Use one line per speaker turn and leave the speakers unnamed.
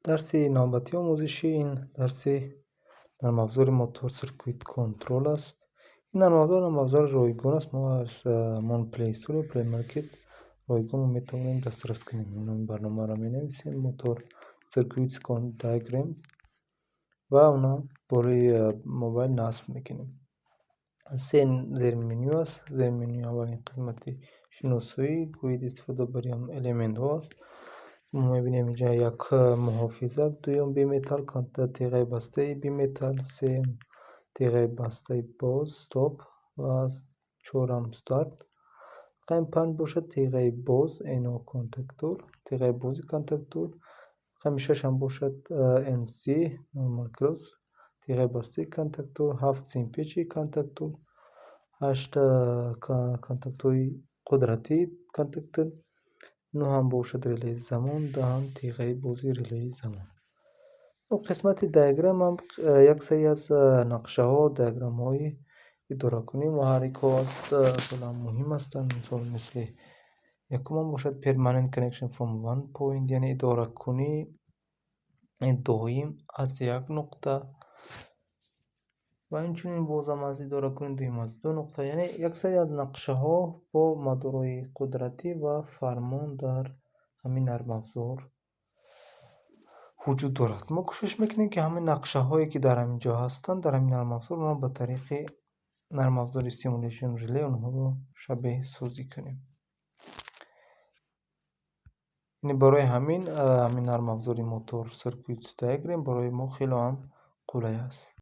Дарси навбатии омӯзишӣ ин дарси нармафзори Motor Circuit Control аст. Ин нармафзор нармафзори ройгон аст. Мо аз ҳамон Play Store ё Play Market ройгон метавонем дастрас кунем. Номи барномаро менависем, Motor Circuit Diagram, ва она болои мобайл насб мекунем. Се зерменю аст. Зерменюи аввалин қисмати шиносоӣ, гӯиди истифодабарии элементҳо аст. Мо мебинем, инҷа як муҳофизат, дуюм bimetal, теғаи бастаи bimetal, сеюм теғаи бастаи боз, стоп, ва чорам старт. Рақами панҷ бошад теғаи боз, NO контактор, теғаи бози контактор. Рақами шашам бошад NC, normal close, теғаи бастаи контактор, ҳафт семпечи контактор, ҳашт контактҳои қудратии контактор, нӯҳам бошад релеи замон, даҳам теғаи бози релеи замон. Қисмати диаграмм як сари аз нақшаҳо, диаграммаҳои идоракунии муҳаррикҳо аст, хеле муҳим ҳастанд. Мисол, мисли якумам бошад permanent connection from one point, яъне идоракунии доим аз як нуқта, ва инчунин бозам аз идоракунии дуюм аз ду нуқта, яъне як сари аз нақшаҳо бо мадорҳои қудратӣ ва фармон дар ҳамин нармафзор вуҷуд дорад. Мо кӯшиш мекунем, ки ҳамин нақшаҳое, ки дар ҳамин ҷо ҳастанд, дар ҳамин нармафзор, мо ба тариқи нармафзори Simulation Relay онҳоро шабеҳсозӣ кунем. Яъне барои ҳамин нармафзори Motor Circuit Diagram барои мо хеле ҳам қулай аст.